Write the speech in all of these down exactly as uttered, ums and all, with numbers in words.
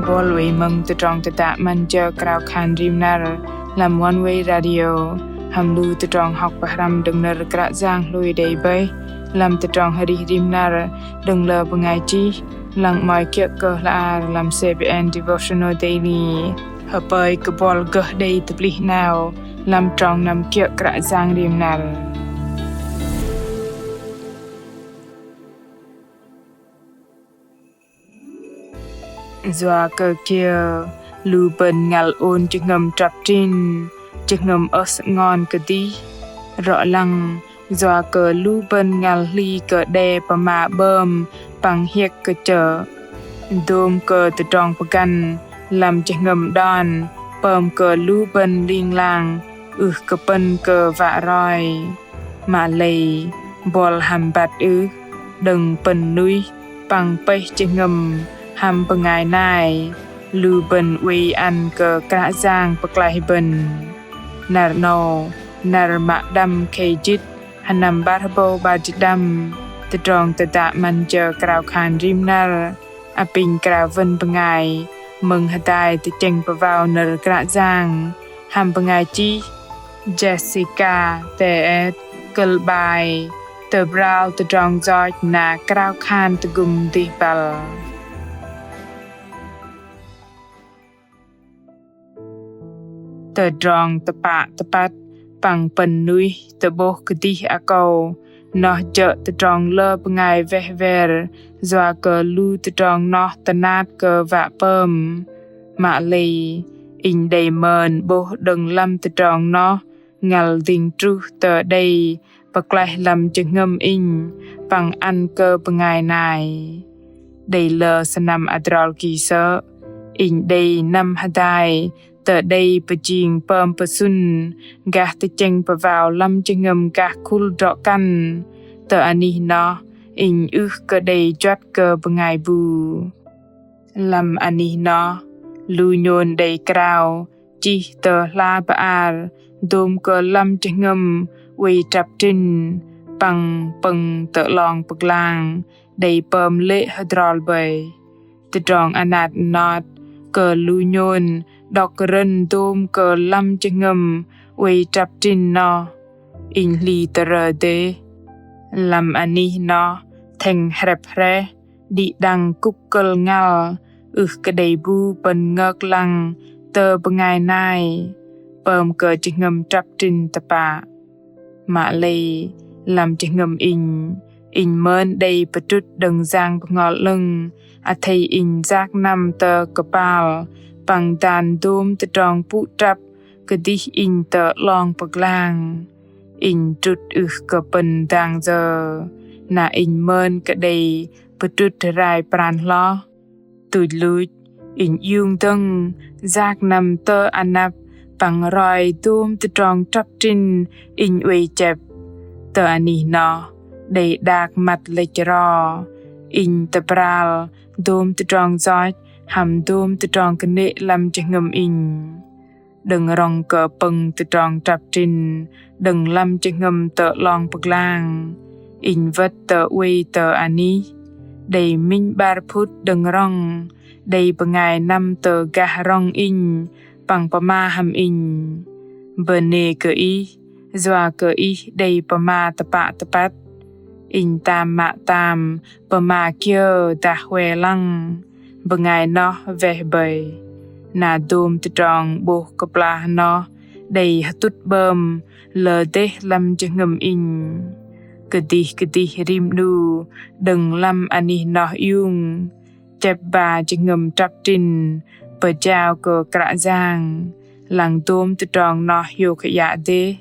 Bol wei mơ̆ng tơdrong tơdă 'Măn jơ krao khan rim năr lăm One Way Radio, hăm lu tơdrong hŏk pơhrăm đơ̆ng nơ̆r Kră Yang hlôi đei bơih lăm tơdrong arih rim năr đơ̆ng lơ bơngai chih, lăng 'mơ̆i kiơ̆ kơ hla ar lăm C B N Devotional Daily. Hơpơi kơ bol gơh đei tơplih 'nao lăm trong năm kiơ̆ Kră Yang rim năr. Yua kơ kiơ lu bơ̆n ngăl ôn jơhngơ̆m trăp trĭn, jơhngơ̆m ơh sơngon kơdih? Rŏ lăng, yua kơ lu bơ̆n ngăl hli kơ đe pơma 'bơm păng hiĕk kơ chơ̆. Dôm kơ tơdrong pơgăn lăm jơhngơ̆m đon pơm kơ lu bơ̆n ling lang ưh kơ pơ̆n kơ wă roi. Mă lei, bol hăm băt ưh, đơ̆ng pơ̆n nuih păng pơih jơhngơ̆m hăm bơngai nai, lu bơ̆n oei ăn kơ Kră Yang pơklaih bơ̆n. Năr 'nâu, năr mă đăm khei jĭt, sơnăm 'bar hơbâu 'bar jĭt đăm, tơdrong tơdă 'Măn jơ krao khan rim năr apinh krao wơ̆n bơngai mơ̆ng hơdai tơchĕng pơwao nơ̆r Kră Yang hăm bơngai chih Jessica Teet, kơ̆l 'bai Tơbral tơdrong yoch na krao khan tơgŭm dih băl. Tơdrong tơpă tơpăt păng pơ̆n nuih tơ'bôh kơdih akâu, noh jơ̆ tơdrong lơ bơngai weh wer, yua kơ lu tơdrong noh tơnat kơ wă pơm. Mă lei, inh đei mơn 'bôh đơ̆ng lăm tơdrong noh, ngăl dĭng truh tơ đei pơklaih lăm jơhngơ̆m inh păng ăn kơ bơngai nai. Đei lơ sơnăm adrol ki sơ̆, inh đei năm hơdai tơ đei pơjing pơm pơsŭn gah tơchĕng pơwao lăm jơhngơ̆m gah khul drŏ-kăn. Tơ anih noh, inh ưh kơ đei juăt kơ bơngai bu. Lăm anih noh, lu nhôn đei krao chih tơ hla bơar dôm kơ lăm jơhngơ̆m oei trăp trĭn păng pơ̆ng tơ 'long pơglang đei pơm lê̆ hơdrol bơih. Tơdrong anat not kơ lu nhôn đŏk rơ̆n dôm kơ lăm jơhngơ̆m oei trăp trĭn noh, inh hli tơrơ dêh. Lăm anih noh, thĕng hrĕp hrĕh, đĭ đăng kŭk kơ̆l ngăl, ưh kơ đei bu pơ̆n ngơk lăng tơ bơngai nai, pơm kơ jơhngơ̆m trăp trĭn tơpă. Mă lei, lăm jơhngơ̆m inh, inh mơn đei pơdrŭt đơ̆ng Yang Bơhngol 'Lơ̆ng, athei inh yak năm tơ kơpal păng dan dôm tơdrong pŭ trăp kơdih inh tơ 'long pơglang. Inh trŭt ưh kơ pơ̆n dang yơ, na inh mơn kơ đei pơdrŭt rai pran hloh. Tuch luch, inh iung dơ̆ng yak năm tơ anăp păng roi dôm tơdrong trăp trĭn inh oei chĕp. Tơ anih noh, đei đak măt lĕch ro, inh tơbral dôm tơdrong yoch hăm dôm tơdrong kơnê̆ lăm jơhngơ̆m inh. Đơ̆ng rŏng kơ pơ̆ng tơdrong trăp trĭn đơ̆ng lăm jơhngơ̆m tơ 'long pơglang, inh wơ̆t tơ oei tơ anih. Đei minh 'bar phŭt đơ̆ng rŏng, đei bơngai năm tơ gah rŏng inh păng pơma hăm inh: Bơnê kơ ih, yua kơ ih đei pơma tơpă tơpăt. Inh tam mă tam pơma kiơ dah hue lăng. Bơngai noh weh bơih. Na dôm tơdrong 'bôh kơplah noh đei hơtŭt 'bơm lơ dêh lăm jơhngơ̆m inh. Kơdih kơdih rim 'nu đơ̆ng lăm anih noh iung, chĕp ba jơhngơ̆m trăp trĭn pơjao kơ Kră Yang, lăng dôm tơdrong noh hiôk hơyă dêh.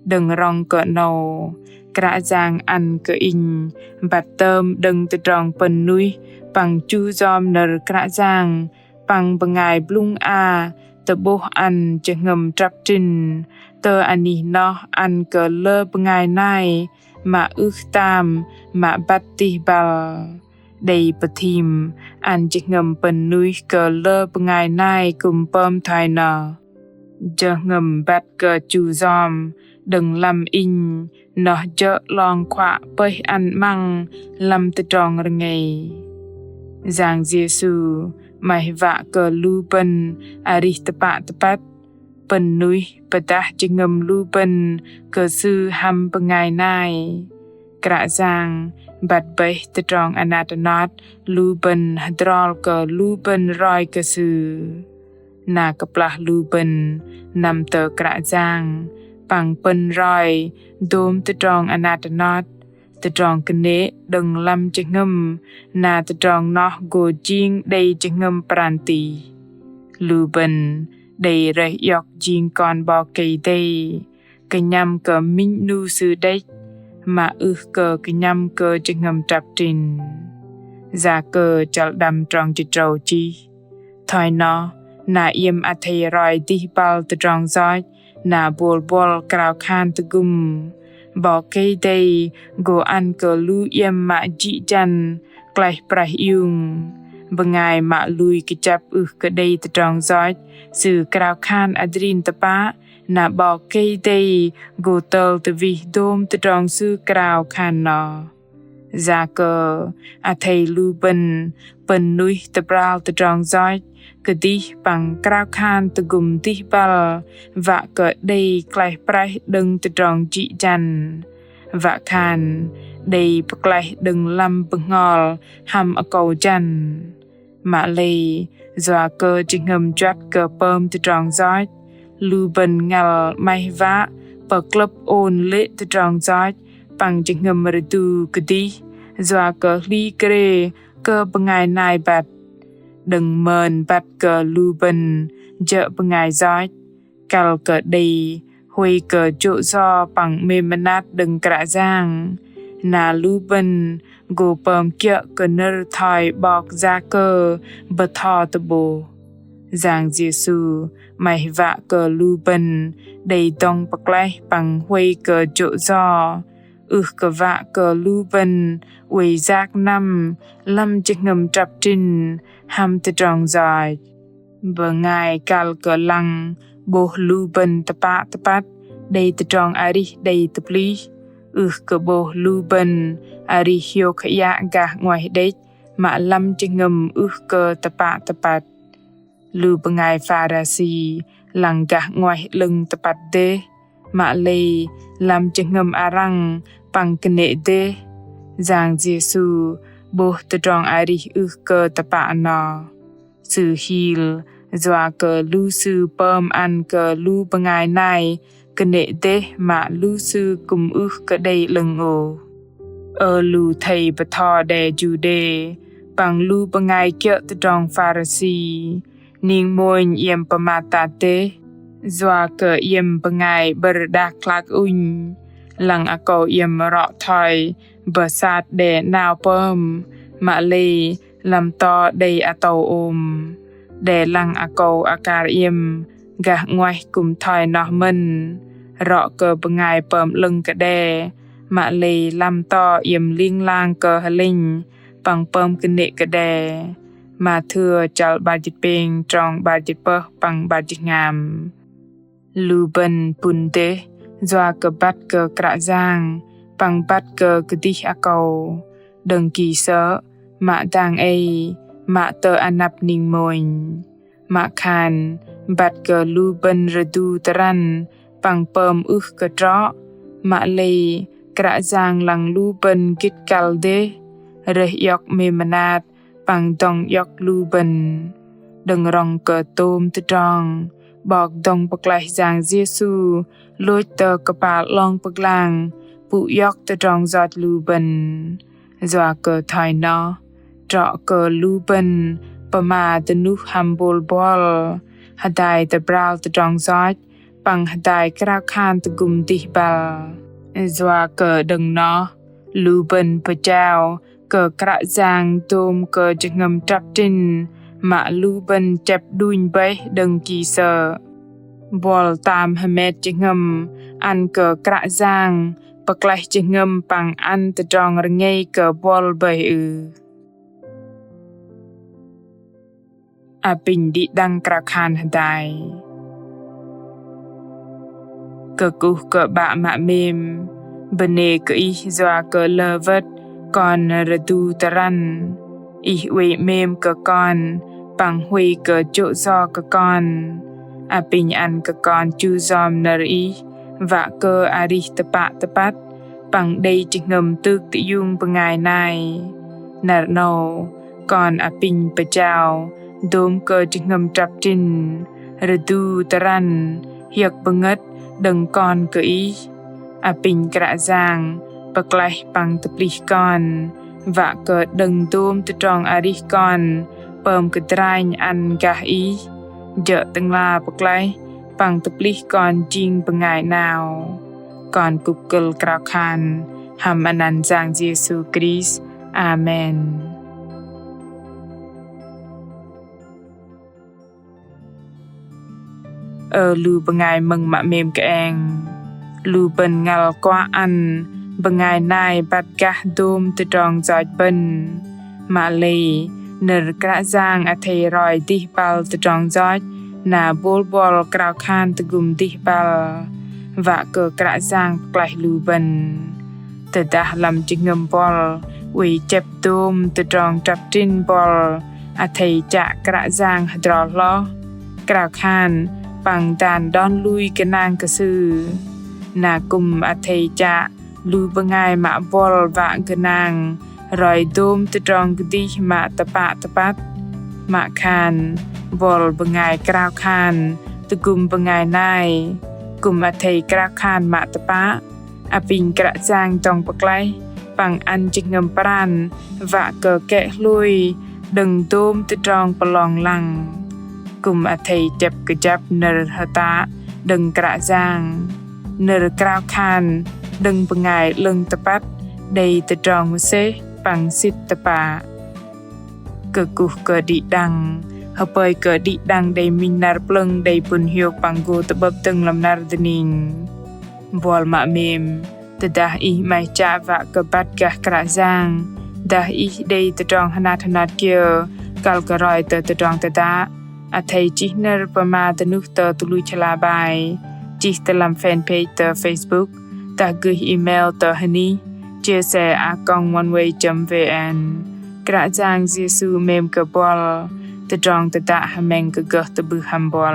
Đơ̆ng rŏng kơ 'nâu, Kră Yang ăn kơ inh băt tơm đơ̆ng tơdrong pơ̆n nuih păng chu yom nơ̆r Kră Yang păng bơngai blŭng a tơ'bôh ăn jơhngơ̆m trăp trĭn. Tơ anih noh ăn kơ lơ bơngai nai mă ưh tam mă băt dih băl. Đei pơthim ăn jơhngơ̆m pơ̆n nuih kơ lơ bơngai nai kư̆m pơm thoi noh. Jơhngơ̆m băt kơ chu yom đơ̆ng lăm inh noh jơ̆ 'long khuă pơih ăn 'măng lăm tơdrong rơngei. Yang Yêsu 'Maih wă kơ lu bơ̆n arih tơpă tơpăt, pơ̆n nuih pơdah jơhngơ̆m lu bơ̆n kơ Sư hăm bơngai nai. Kră Yang băt bơih tơdrong anat anot lu bơ̆n hơdrol kơ lu bơ̆n roi kơ Sư. Na kơplah lu bơ̆n năm tơ Kră Yang păng pơ̆n roi dôm tơdrong anat anot, tơdrong kơnê̆ đơ̆ng lăm jơhngơ̆m, na tơdrong noh gô jing đei jơhngơ̆m pran tih. Lu bơ̆n đei rơih iŏk jing kon 'Bok Kei-Dei, kơnhăm kơ minh 'nu Sư đĕch, mă ưh kơ kơnhăm kơ jơhngơ̆m trăp trĭn. Yakơ chăl đăm trong jĭt tơdrâu chih: Thoi noh, na iĕm athei roi dih băl tơdrong yoch, na bôl buăl krao khan tơgŭm. 'Bok Kei-Dei gô ăn kơ lu iĕm mă jĭ jăn, klaih praih iung. Bơngai mă lui kơjăp ưh kơ đei tơdrong yoch, sư krao khan adrin tơpă, na 'Bok Kei-Dei gô tơl tơwih dôm tơdrong sư krao khan noh. Yakơ athei lu bơ̆n pơ̆n nuih tơbral tơdrong yoch, kơdih păng krao khan tơgŭm dih băl, wă kơ đei klaih praih đơ̆ng tơdrong jĭ jăn. Wă khan đei pơklaih đơ̆ng lăm bơhngol hăm akâu jăn. Mă lei, yua kơ jơhngơ̆m juăt kơ pơm tơdrong yoch, lu bơ̆n ngăl 'maih wă pơklơ̆p ôn lê̆ tơdrong yoch păng jơhngơ̆m rơdu kơdih, yua kơ hli krê kơ bơngai nai băt. Đơ̆ng mơn băt kơ lu bơ̆n jơ̆ bơngai yoch, kăl kơ đei huay kơ jô̆ yo păng 'mêm mơnat đơ̆ng Kră Yang, na lu bơ̆n gô pơm kiơ̆ kơ nơ̆r thoi 'bok Yakơ bơtho tơ'bôh. Yang Yêsu 'maih wă kơ lu bơ̆n đei dŏng pơklaih păng huay kơ jô̆ yo, ưh kơ wă kơ lu bơ̆n oei yak năm lăm jơhngơ̆m trăp trĭn hăm tơdrong yoch. Bơngai kăl kơ lăng 'bôh lu bơ̆n tơpă tơpăt đei tơdrong arih đei tơplih, ưh kơ 'bôh lu bơ̆n arih hiôk hơiă gah 'nguaih đĕch mă lăm jơhngơ̆m ưh kơ tơpă tơpăt. Lu bơngai Pharisi lăng gah 'nguaih 'lơ̆ng tơpăt dêh, mă lei lăm jơhngơ̆m arăng păng kơnê̆ dêh. Yang Yêsu 'bôh tơdrong arih ưh kơ tơpă noh. Sư hil yua kơ lu sư pơm ăn kơ lu bơngai nai kơnê̆ dêh mă lu sư kư̆m ưh kơ đei 'lơ̆ng ôh. Ơ lu thây bơtho đe Juđê păng lu bơngai kiơ̆ tơdrong Pharisi, ning mônh iĕm pơmat tat dêh, yua kơ iĕm bơngai 'bơ̆r đak klak ŭnh, lăng akâu iĕm rŏ thoi bơsat đe 'nao pơm, mă lei lăm to đei atâu ôm. Đe lăng akâu akar iĕm gah 'nguaih kư̆m thoi noh mơ̆n, rŏ kơ bơngai pơm 'lơ̆ng kơ đe, mă lei lăm to iĕm ling lang kơ hơlĕnh păng pơm kơnê̆ kơ đe. Mathiơ chăl 'bar jĭt pêng trong 'bar jĭt pơh păng 'bar jĭt hngam. Lu bơ̆n pŭn dêh yua kơ băt kơ Kră Yang păng băt kơ kơdih akâu. Đơ̆ng ki sơ̆, mă dang ei, mă tơ anăp ning mônh. Mă khan băt kơ lu bơ̆n rơdu tơrăn păng pơm ưh kơ trŏ, mă lei Kră Yang lăng lu bơ̆n gĭt kăl dêh, rơih iŏk 'mêm mơnat păng dŏng iŏk lu bơ̆n. Đơ̆ng rŏng kơ tôm tơdrong, 'Bok dŏng pơklaih Yang Yêsu lôch tơ kơpal 'long pơglang pŭ iŏk tơdrong yoch lu bơ̆n. Yua kơ thoi noh, trŏ kơ lu bơ̆n pơma dơnuh hăm bôl buăl, hơdai tơbral tơdrong yoch, păng hơdai krao khan tơgŭm dih băl. Yua kơ đơ̆ng noh, lu bơ̆n pơjao kơ Kră Yang dôm kơ jơhngơ̆m trăp trĭn, mă lu bơ̆n chĕp đunh bơih đơ̆ng ki sơ̆. Buăl tam hơmet jơhngơ̆m ăn kơ Kră Yang pơklaih jơhngơ̆m păng ăn tơdrong rơngei kơ buăl bơih ưh? Apinh đĭ đăng krao khan hơdai. Kơkuh kơ 'Bă mă 'mêm, bơnê kơ Ih yua kơ lơ wơ̆t kon rơdu tơrăn. Ih oei 'mêm kơ kon păng huay kơ jô̆ yo kơ kon. Apinh ăn kơ kon chu yom nơ̆r Ih, wă kơ arih tơpă tơpăt, păng đei jơhngơ̆m tŭk tơiung bơngai nai. Năr 'nâu, kon apinh pơjao dôm kơ jơhngơ̆m trăp trĭn, rơdu tơrăn, hiơ̆k bơngơ̆t đơ̆ng kon kơ Ih. Apinh Kră Yang pơklaih păng tơplih kon, wă kơ đơ̆ng dôm tơdrong arih kon pơm kơdranh ăn gah Ih, jơ̆ Tơ'ngla pơklaih păng tơplih kon jing bơngai 'nao. Kon kŭp kơ̆l krao khan hăm anăn Yang Yêsu Krist. Amen. Ơ lu bơngai mơ̆ng mă 'mêm kơeng, lu bơ̆n ngăl kuă ăn bơngai nai băt gah dôm tơdrong yoch bơ̆n. Mă lei nơ̆r Kră Yang athei roi dih băl tơdrong yoch, na bôl buăl krao khan tơgŭm dih băl, wă kơ Kră Yang pơklaih lu bơ̆n. Tơdah lăm jơhngơ̆m buăl oei chĕp dôm tơdrong trăp trĭn buăl, athei chă Kră Yang hơdrol hloh, krao khan păng dan đon lui gơnang kơ Sư. Na kư̆m athei chă lu bơngai mă buăl wă gơnang roi dôm tơdrong kơdih mă tơpă tơpăt. Mă khan buăl bơngai krao khan tơgŭm bơngai nai, kư̆m athei krao khan mă tơpă. Apinh Kră Yang dŏng pơklaih păng ăn jơhngơ̆m pran wă kơ kĕ hlôi đơ̆ng dôm tơdrong pơlong lăng. Kư̆m athei chĕp kơjăp nơ̆r hơtă đơ̆ng Kră Yang, nơ̆r krao khan đơ̆ng bơngai 'lơ̆ng tơpăt đei tơdrong mơsêh păng sĭt tơpă. Kơkuh kơ đĭ đăng, hơpơi kơ đĭ đăng đei minh năr plơ̆ng đei pŭn hiôk păng gô tơ'bơ̆p dơ̆ng lăm năr dơning. Buăl mă 'mêm, tơdah ih 'maih chă wă kơ băt gah Kră Yang, dah ih đei tơdrong hơnat hơnat kiơ kăl kơ roi tơ tơdrong tơdă, athei chih nơ̆r pơma dơnuh tơ tơluch hla bơar, chih tơ lăm fanpage tơ Facebook, dah gơih email tơ hơnih chia sẻ a còng oneway chấm vn. Kră Yang Yêsu 'mêm kơ buăl. Tơdrong tơdă hơmĕng kơ gơh tơ'bưh hăm buăl.